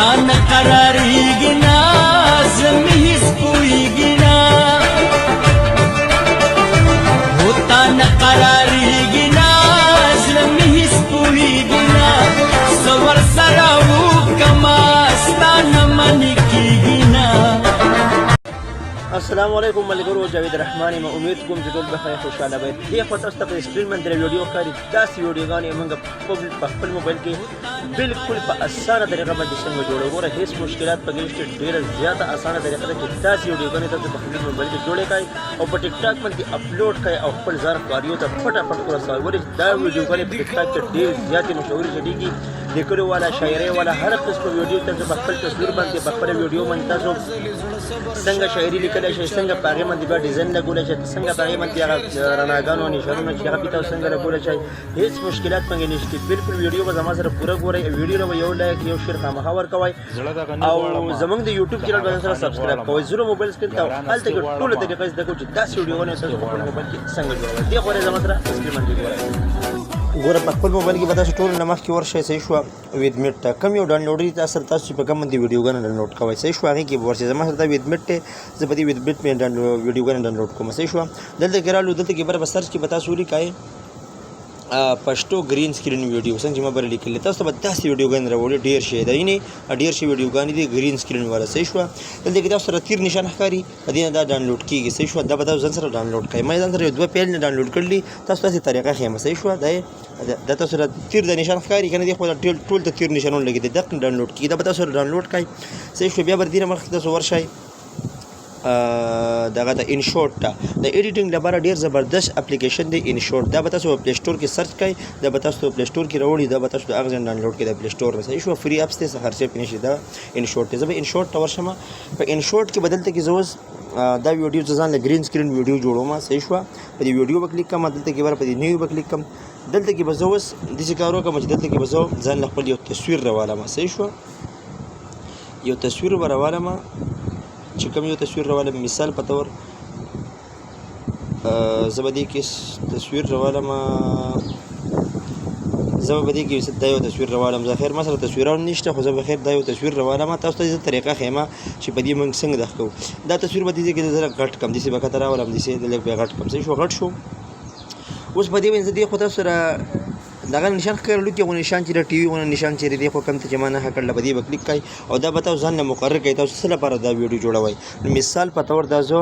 تا نه قراریږي نه، زړه مې هیڅ پوهېږي نه، هو تا نه قراریږي نه، زړه مې هیڅ پوهېږي نه، څه ورسره وکمه ستا نه منې کېږي نه. السلام علیکم ملګرو، جاوید رحمان یم. امید کوم چې ټول بخیر خوشاله وئ. دې خو تاسو ته په سکرین باندې ویډیو ښکاري، داسې ویډیوګانې موږ په خپل موبایل کې بالکل په اسانه طریقه باندې څنګه جوړو. ګوره، هیڅ مشکلات پکې نشته، ډیره زیاته اسانه طریقه ده چې داسې ویډیوګانې تاسو په خپل موبایل کې جوړې کړئ او په ټیک ټاک باندې اپلوډ کړئ او خپل ځان خواریو ته فټافټ ورسوئ. ولې دا ویډیوګانې په ټیک ټاک کې ډېر زیاتې مشهورې چلیږي. لیکلو والا، شاعرۍ والا، هر قسم ویډیو تاسو په خپل تصویر باندې، په خپل ویډیو باندې تاسو څنګه شاعري لیکلی شئ، څنګه په هغې باندې بیا ډیزاین لګولی شئ، څنګه په هغې باندې هغه رڼاګانو نشانونه چې هغه پې تاسو څنګه لګولی شئ، هیڅ مشکلات پکې نشته. بالکل ویډیو به زما سره پوره ګورئ او ویډیو له به یو لایک یو شیر خامخا ورکوئ او زمونږ د یوټیوب چینل به سره سبسکرایب کوئ. زرو موبایل سکرین ته هلته کې ټوله طریقه زده کوو چې داسې ویډیوګانې تاسو په خپل موبایل کې څنګه جوړوئ. دې خورې زما سره سکرین باندې ګورئ. ګوره، په خپل موبایل کې به تاسو ټول نه مخکې ورشئ، صحیح شوه، ویدمیټ ته کوم یو ډاونلوډ تاسو سره، تاسو چې په کوم باندې ویډیوګانې ډاونلوډ کوئ، صحیح شوه، هغې کې به ورشئ. زما سره دا ویدمیټ دی، زه په دې ویدمیټ مې ویډیوګانې ډاونلوډ کوم. صحیح شوه، دلته کې رالو، دلته کې بره به سرچ کې به تاسو ولیکئ پښتو ګرین سکرین ویډیو. څنګه چې ما بره لیکلې، تاسو ته به داسې ویډیوګانې راوړي. ډېر شی دی، یعنې ډېر شی ویډیوګانې دي ګرین سکرین والا. صحیح شوه، دلته کې تاسو سره تیر نشان ښکاري، په دې نه دا ډاونلوډ کېږي. صحیح شوه، دا به تاسو ځان سره ډاونلوډ کړئ. ما یې ځان سره یو دوه پیل نه ډاونلوډ کړلي، تاسو داسې طریقه ښیم. صحیح شوه، دا دا تاسو سره تیر د نشان ښکاري که نه؟ دې خو ټول ټول ته تیر نشانونه لګېدي، دغه ډاونلوډ کېږي. دا به تاسو سره ډاونلوډ کړئ. صحیح شوه، بیا به دې نه مخکې تاسو ورشئ دغه د انشورټ ته. د ایډیټینګ لپاره ډیر زبردست اپلیکیشن دی انشورټ. دا به تاسو په پلی سٹور کې سرچ کړئ، دا به تاسو په پلی سٹور کې راوړي، دا به تاسو د هغه ځای ډاونلوډ کړئ، د پلی سٹور نه. صحیح شو، فری اپس ته څه خرچه پې نشي. دا انشورټ دی، زه به انشورټ ته ورشم. په انشورټ کې به دلته کې زه اوس دا ویډیو زه ځان له ګرین سکرین ویډیو جوړوم. صحیح شو، په دې ویډیو به کلیک کوم، دلته کې بر په دې نیو به کلیک کوم. دلته کې به زه اوس داسې کار وکړم چې دلته کې به زه ځان له خپل یو تصویر راوالم. صحیح شو، یو تصویر به راوالم، چې کوم یو تصویر راوالم، مثال په تور زه به دې کې تصویر راوالم، زه به دې کې دا یو تصویر راوالم. زه خیر ما سره تصویران نشته، خو زه به خیر دا یو تصویر راوالم. تاسو ته زه طریقه ښیم چې په دې موږ څنګه دغه کوو. دا تصویر به دې کې زه غټ کړم، داسې به کښته راولم، داسې لږ به غټ کړم. صحیح شو، غټ شو. اوس په دې باندې زه دې خو تاسو سره دغه نشان ښکاره لوکي غو نشان چې د ټي وي غو نشان چې دی، خو کم ته چې ما نه کړل، په دې به کلیک کوي او دا به تاسو ځان له مقرر کوي تاسو څه لپاره دا ویډیو جوړوي. نو مثال په تور دا زه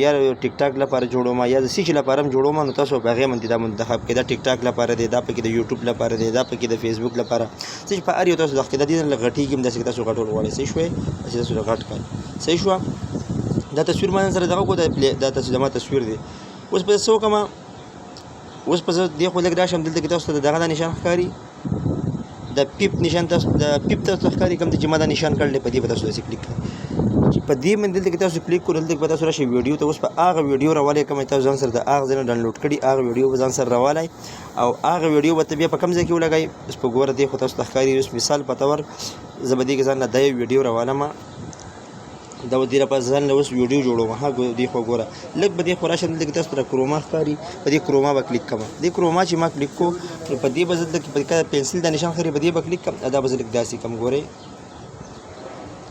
یا ټیک ټاک لپاره جوړوم یا د څه لپاره هم جوړوم، نو تاسو په هغې باندې دا منتخب کړئ. دا ټیک ټاک لپاره دی، دا پکې د یوټیوب لپاره دی، دا پکې د فیسبوک لپاره، څه چې په هر یو تاسو دغه د دې نه غټېږي هم داسې تاسو غټول غواړئ. صحیح شوې، داسې تاسو غټ کړئ. صحیح شوه، دا تصویر ما سره دغه کو، دا تصویر زما تصویر دی. اوس به څه وکړم؟ اوس په زه دې خو لږ راشم، دلته کې تاسو ته دغه دا نشان ښکاري، د پیپ نشان، تاسو د پیپ تاسو ته ښکاري، کوم چې ما دا نشان کړل، په دې به تاسو داسې کلیک کړئ چې په دې باندې دلته کې تاسو کلیک کړئ، دلته کې به تاسو راشي ویډیو ته. اوس په هغه ویډیو راولئ کوم تاسو ځان سره د هغه ځای نه ډاونلوډ کړي، هغه ویډیو به ځان سره راولئ او هغه ویډیو به ته بیا په کوم ځای کې ولګوئ. اوس په ګوره، دې خو تاسو ته ښکاري. اوس مثال په طور زه به دې کې ځان له دا یو ویډیو راولم. دا به دې لپاره ځان له اوس ویډیو جوړوم. ها، دې خو ګوره، لږ به دې خو راشم، دلته کې تاسو ته کروما ښکاري، په دې کروما به کلیک کوم. دې کروما چې ما کلیک کو، نو په دې به زه دلته کې په پنسل د نشان ښکاري، په دې به کلیک کوم. دا به زه لږ داسې کوم، ګورئ،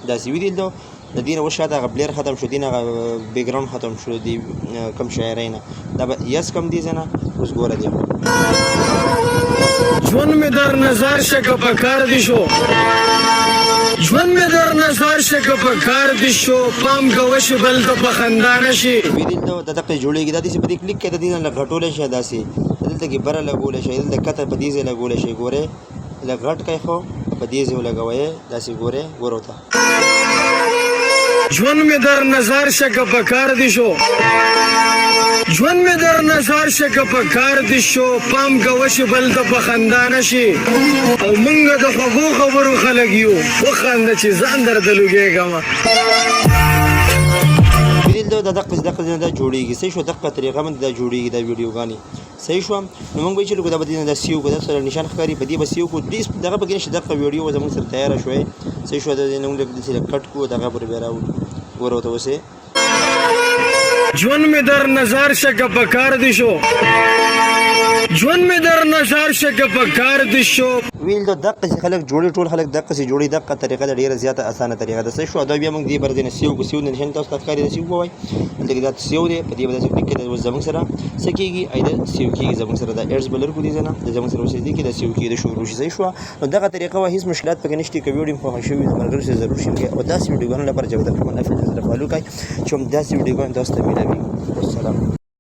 داسې ویدل. دو د دې نه اوس شاته هغه بلیر ختم شو، دې نه هغه بیکګراونډ ختم شو، دې کوم شاعرۍ نه دا به یس کم دې ځای نه. اوس ګوره دې ژوند مې در نظر شه که په کار دي شو، ژوند مې در نظر شه که په کار دي شو، پام کوه چې بل ته په خندا نه شي. ویدل ته د دقه جوړیږي. دا داسې په دې کلیک کې د دې نه لږ غټولی شي، داسې دلته کې بره لګولی شي، دلته کته په دې ځای لګولی شي. ګورې، لږ غټ کړئ، خو په دې ځای ولګوئ، داسې ګورې، ګورو ته. ژوند مې در نظر شه که په کار دي شو، ژوند مې در نظر شه که په کار دي شو، پام کوه چې بل ته په خندا نه شي، او مونږ د خوږو خبرو خلک یو، وخانده چې ځان درته لوګېږم. دلیل دا دقه دقه دا جوړیږي. صحیح شو، دقه طریقه باندې دا جوړیږي دا ویډیوګانې. صحیح شو، نو موږ به چې لکه دا به دې نه دا سیو کو، دا سره نشان ښکاري، په دې به سیو کو، دې دغه پکې نشته. دغه ویډیو زموږ سره تیاره شوې. صحیح شو، دا دې نه موږ لږ داسې کټ کو، دغه پورې بیا راوړو. ګوره ورته اوس. ژوند مې در نظر شه که په کار دي شو، ژوند مې درنه ځار شه که په کار دې شو. ویل د دقه سي خلک جوړي، ټول خلک دقه سي جوړي. دقه طریقه ده، ډیره زیاته اسانه طریقه ده. صحیح شو؟ دا بیا موږ دې بر دې save کو. save نشان تاسو ته ښکاري، save وای. دلته کې دا save دی. په دې به داسې کلیک کړئ، اوس زموږ سره څه کېږي؟ ایده save کېږي زموږ سره. دا ads blur کو دي نه د زموږ سره اوس دې کې دا save کېږي، د شروع شي. صحیح شو؟ نو دغه طریقه وه، هیڅ مشکلات پکې نشته. که ویډیو مو خوښ شوي، د ملګرو سره ضرور share کړئ او داسې ویډیوګانو لپاره جاوید رحمان افیشل سره follow کړئ چې هم داسې ویډیوګان تاسو ته میلاویږي. والسلام.